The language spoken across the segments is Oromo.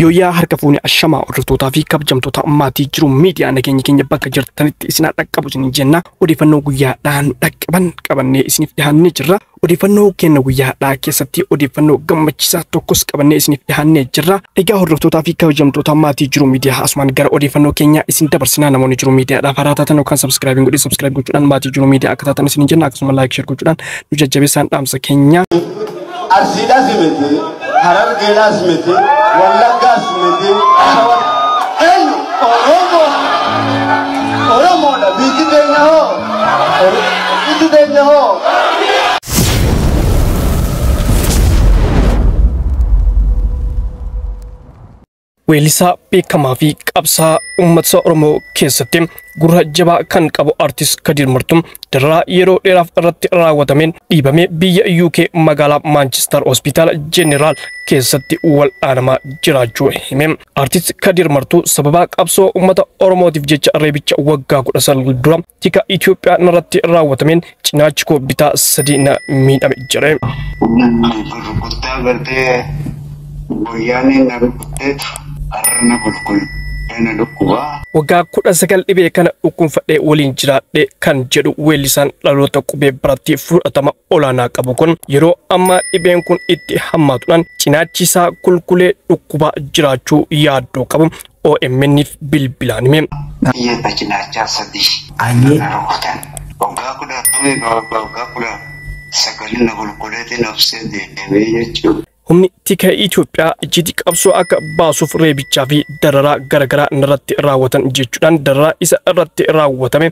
Yooyyaa harka fuunee ashamaa hordoftootaa fi kabajamtoota maatii jiru miidiyaa nageenya keenya bakka jirtanitti isin dhaqqabu isin jenna. Odeeffannoo guyyaadhaan dhaqqaban qabannee isiniif dhiyaannee jirra. Odeeffannoo kenna guyyaadhaa keessatti odeeffannoo gammachiisaa tokkos qabannee isiniif dhiyaannee jirra. Egaa hordoftootaa fi kabajamtoota maatii jiru miidiyaa asumaan gara odeeffannoo keenya isin dabarsinaa. Namoonni jiru miidiyaadhaaf haaraa taatan yookaan subscribe godhee subscribe gochuudhaan maatii jiru miidiyaa akka taatan isin jenna. Akkasuma like share gochuudhaan nu jajjabeessaan dhaamsa keenya. Arsiidhaas miti, Harargeedhaas miti, Wallaggaas miti, Shawaa eenyu Oromoo Oromoodha. Biyyi teenya hoo? Biyyi teenya hoo? Weellisaa beekamaa fi qabsaa uummata Oromoo keessatti gurra jabaa kan qabu Artist Kadir Martuu dararaa yeroo dheeraaf irratti raawwatameen dhiibamee biyya UK magaalaa Maanchister Hospitaala Jeneraal keessatti wal'aanamaa jiraachuu hime. Artist Kadir Martuu sababa qabsoo uummata Oromootiif jecha reebicha waggaa 19 dura tika Itoophiyaa irratti raawwatameen cinaachi koo bitaa 3 na miidhame jedhe. Gurgurtaa gartee guyyaaniin na rukutteetu har'a qulqullina dhukkubaa. Waggaa 19 dhibee kana dhukkubfadhee waliin jiraadhe kan jedhu weellisaan dhaloota qubee biratti fudhatama olaanaa qabu kun yeroo ammaa dhibeen kun itti hammaatuudhaan cinaachi isaa qulqullee dhukkubaa jiraachuu yaaddoo qabu OMN'if bilbilaan hime. Biyya cinaachaa 3 na rukutan. Waggaa 10 waggaa 19 na qulqulleetiin obsee deemee jechuudha. Humni tika Itoophiyaa ijjiitii qabsoo akka baasuuf reebichaa fi dararaa garaagaraa irratti raawwatan jechuudhaan dararaa isa irratti raawwatame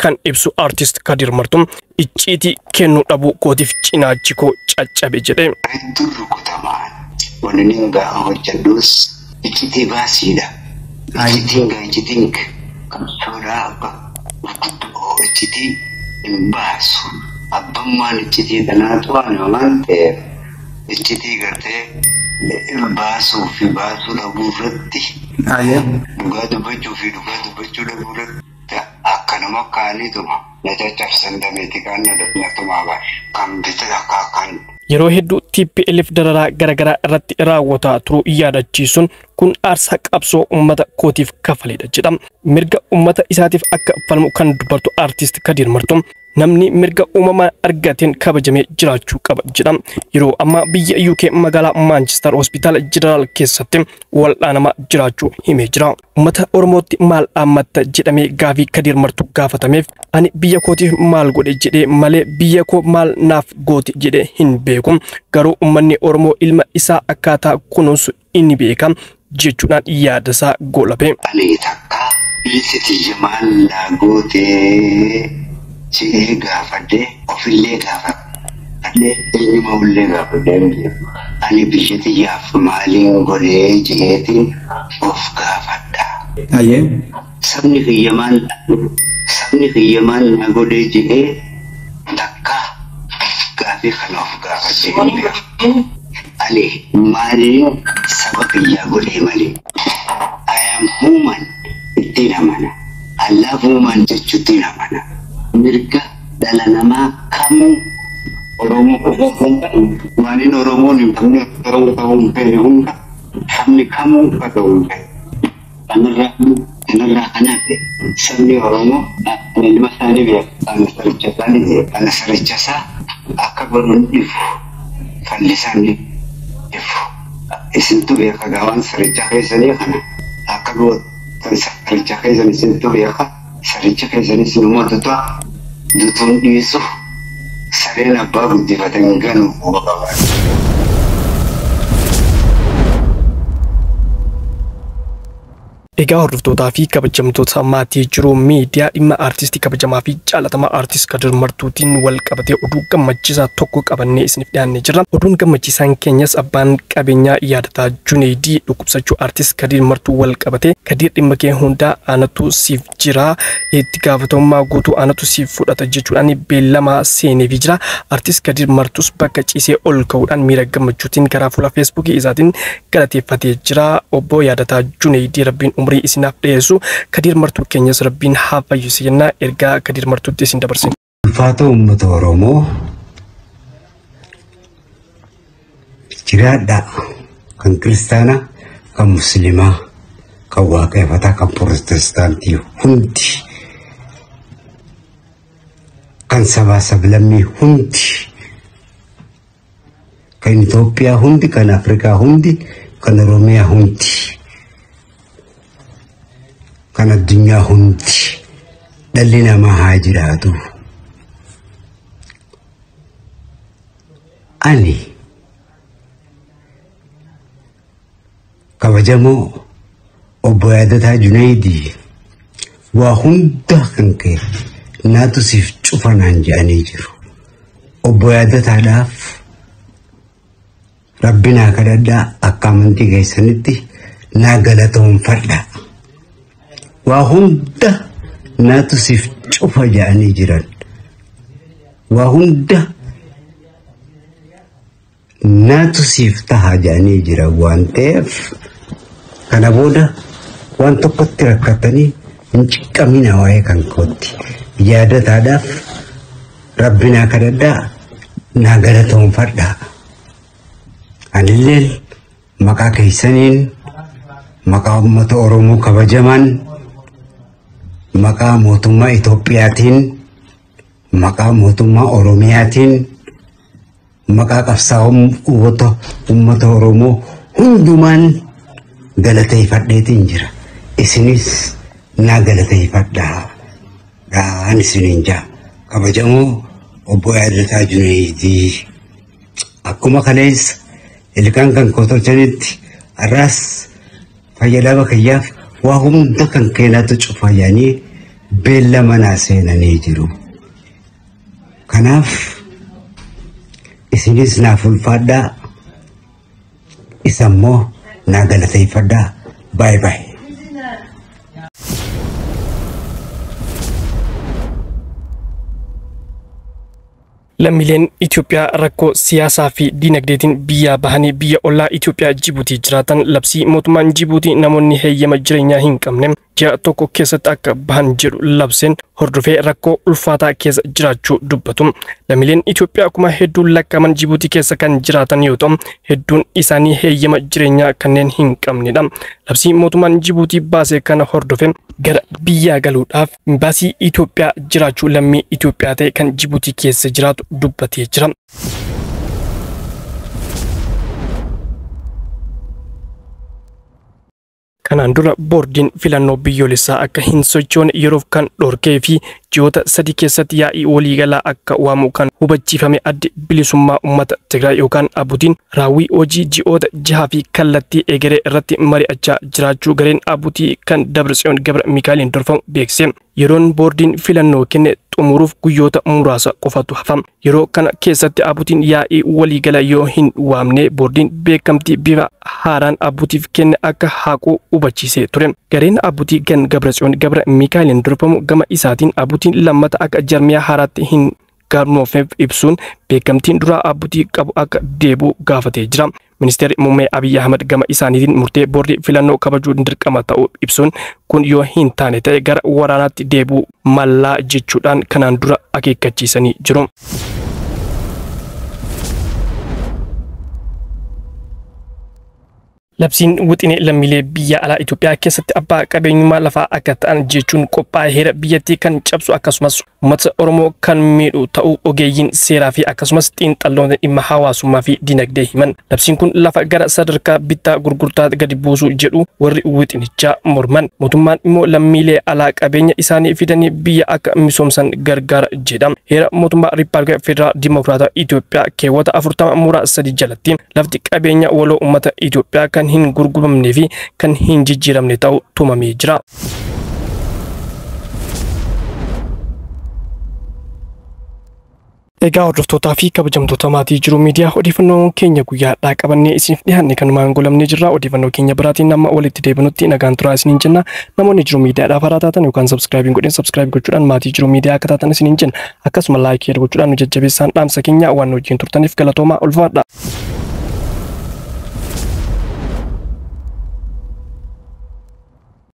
kan ibsu Artist Kadir Martuu icciitii kennuu dhabuu kootiif cinaachi koo caccabe jedhe. Hedduu rukutamaan wanni inni gaafa hojjedhus icciitii baasiidha. Icciitiin gaa icciitiin qabsoodhaa akka gurguddoo icciitii hin baasu. Abbummaan icciitii kanaatu waan waan ta'eef icciitii gartee baasuu fi baasuu dhabuu irratti dhugaa dubbachuu fi dhugaa dubbachuu dhabuu irratti akka nama kaaniituma na caccabsan dameeti kan na tumaa bara kan bita akka kan. Yeroo hedduu TPLF dararaa garaagaraa irratti raawwataa turuu yaadachiisuun kun aarsaa qabsoo uummata kootiif kafaledha jedha. Mirga uummata isaatiif akka falmu kan dubbatu Artist Kadir Martuu namni mirga uumamaan argateen kabajamee jiraachuu qaba jedha. Yeroo ammaa biyya UK magaalaa Maanchister Hospitaala Jeneraal keessatti wal'aanamaa jiraachuu himee jira. Uummata Oromootti maal dhaammatta jedhamee gaafii Kadir Martuu gaafatameef ani biyya kootiif maal godhe jedhee malee biyya koo maal naaf goote jedhee hin beeku. Garuu uummanni Oromoo ilma isaa akkaataa kunuunsu inni beeka jechuudhaan yaadasaa goolabe. Ani takka biyyi tiyya maal naa gootee jedhee gaafadhee ofillee gaafadhee eenyuma illee gaafadhee hin beeku. Ani biyya tiyyaaf maaliin godhee jedheetiin of gaafadha. Sabni kiyya maal na godhee jedhee takka gaafii kana of gaafadhee hin beeku. Ani maaliin saba kiyyaa godhee malee. I am human ittiin amana. I love human jechuutti amana. Mirga dhala namaa kamuu Oromoo waaniin Oromoon hin qabne Oromoo ta'uu hin feene hunda sabni kamuu akka ta'u hin feene. Kanarraa kanaaf sabni Oromoo ilma isaanii beeka. Kana saricha isaanii beeka. Kana saricha isaa akka godhu hin dhifu. Fallisaan hin dhifu. Isintu beeka gaawwan saricha keessanii kana akka gootan saricha keessan isintu beeka. Saricha keessanis nama dutaa dutuun dhiisu sareen abbaa guddifatan ganu quba qaba. Egaa hordoftootaa fi kabajamtoota maatii jiru miidiyaa dhimma aartistii kabajamaa fi jaalatamaa Artist Kadir Martuutiin wal qabatee oduu gammachiisaa tokko qabannee isiniif dhiyaannee jirra. Oduun gammachiisaan keenyas abbaan qabeenyaa yaadataa Juneedii dhukkubsachuu Artist Kadir Martuu wal qabatee Kadir dhimma kee hundaa aanatu siif jira itti gaafatamummaa guutuu aanatu siif fudhata jechuudhaan beellamaa seeneefii jira. Artist Kadir Martuus bakka ciisee ol ka'uudhaan miira gammachuutiin karaa fuula Feesbuukii isaatiin galateeffatee jira. Obbo Yaadataa Juneedii rabbiin umrii isinaaf dhiyeessu. Kadir Martuu keenyas rabbiin haa fayyisu jenna. Ergaa Kadir Martuutti isin dabarsina. Ulfaata uummata Oromoo jiraadhaa kan kiristaanaa Kan Muslimaa, kan Waaqeffataa, kan Protestaantii hundi, kan sabaa sablammii hundi, kan Itoophiyaa hundi, kan Afrikaa hundi, kan Oromiyaa hundi, kan addunyaa hundi, dhalli namaa haa jiraatu. Ani kabajamoo obbo Yaadataa Junaydii waa hunda kan kee naatu siif cufa naan jedhanii jiru. Obbo Yaadataadhaaf Rabbi naa kadhadhaa, akka amantii keessanitti naa galatoonfadha. Waa hunda naatu siif cufa jedhanii jiran. Waa hunda naatu siif taha jedhanii jiran waan ta'eef, kana booda waan tokkotti rakkatanii hin ciqqamina waa'ee kan kootti. Yaadataadhaaf Rabbi naa kadhadhaa, naa galatoonfadhaa. Anilleen maqaa keessaniin, maqaa uummata Oromoo kabajamaan, maqaa mootummaa Itoophiyaatiin, maqaa mootummaa Oromiyaatiin, maqaa qabsaa'ota uummata Oromoo hundumaan galateeffadheetiin jira. Isinis naa galateeffadhaa. Dhaan isiniin jaa. Kabajamoo obbo Yaadataa Junaydii. Akkuma kaleessa ilkaan kan koo tolchanitti, har'aas fayyadama kiyyaaf waa hunda kan keenyatu cufa jedhanii beellama naa seenanii jiru. Kanaaf isinis naaf ulfaadhaa, isa immoo naa galateeffadhaa. Baay'ee baay'ee. Lammiileen Itoophiyaa rakkoo siyaasaa fi diinagdeetiin biyyaa bahanii biyya ollaa Itoophiyaa Jibuutii jiraatan labsii mootummaan Jibuutii namoonni heeyyama jireenyaa hin qabne ji'a tokko keessatti akka bahan jedhu labseen hordofee rakkoo ulfaataa keessa jiraachuu dubbatu. Lammiileen Itoophiyaa kuma hedduun lakkaa'aman Jibuutii keessa kan jiraatan yoo ta'u, hedduun isaanii heeyyama jireenyaa kanneen hin qabnedha. Labsii mootummaan Jibuutii baase kana hordofee gara biyyaa galuudhaaf imbaasii Itoophiyaa jiraachuu lammii Itoophiyaa ta'e kan Jibuutii keessa jiraatu dubbatee jira. Kanaan dura boordiin filannoo biyyoolessaa akka hin sochoone yeroof kan dhorkee fi ji'oota 3 keessatti yaa'ii waliigalaa akka waamu kan hubachiifame addi bilisummaa uummata Tigraay yookaan Abuutiin raawwii hojii ji'oota 6 fi kallattii egeree irratti mari'achaa jiraachuu gareen Abuutii kan Dabratsiyoon Gabra Mikaa'eliin dorfamu beeksise. Yeroon boordiin filannoo kenne xumuruuf guyyoota muraasa qofatu hafa. Yeroo kana keessatti Abuutiin yaa'ii waliigala yoo hin waamne, boordiin beekamtii bifa haaraan Abuutiif kenne akka haqu hubachiisee ture. Gareen Abuutii kan Gabratsiyoon Gabra Mikaa'eliin dorfamu gama isaatiin Abuutiin lammata akka jarmiyaa haaraatti hin galmoofneef ibsuun beekamtiin duraa Abuutii qabu akka deebi'u gaafatee jira. Ministeerri Muummee Abiyyi Ahmad gama isaaniitiin murtee boordii filannoo kabajuun dirqama ta'uu ibsuun, kun yoo hin taane ta'e gara waraanaatti deebi'uu mallaa jechuudhaan kanaan dura akeekkachiisanii jiru. Labsiin wixinee lammiilee biyya alaa Itoophiyaa keessatti abbaa qabeenyummaa lafaa akka ta'an jechuun qophaa'e heera biyyattii kan cabsu akkasumas uummata Oromoo kan miidhu ta'uu ogeeyyiin seeraa fi akkasumas xiinxalloonni dhimma hawaasummaa fi dinagdee himan. Labsiin kun lafa gara sadarkaa bittaa gurgurtaa gadi buusuu jedhu warri wixinichaa morman. Mootummaan immoo lammiilee alaa qabeenya isaanii fidanii biyya akka misoomsan gargaara jedha. Heera mootummaa Riippaabilika Federaal Dimokiraataa Itoophiyaa keewwata 40 muraa 3 jalatti lafti qabeenya waloo uummata Itoophiyaa kan hin gurguramnee fi kan hin jijjiiramne ta'uu tumamee jira. Egaa hordoftootaa fi kabajamtoota maatii Jiruu Miidiyaa, odeeffannoo keenya guyyaadhaa qabannee isiniif dhiyaanne kanumaan golamnee jirra. Odeeffannoo keenya biraatiin nama walitti deebinutti nagaan turaa isiniin jenna. Namoonni Jiruu Miidiyaadhaaf haaraa taatan yookaan subscribe godhin, subscribe gochuudhaan maatii Jiruu Miidiyaa akka taatan isiniin jenna. Akkasuma like gochuudhaan nu jajjabeessaan dhaamsa keenya. Waan wajjin turtaniif galatoomaa, ulfaadha.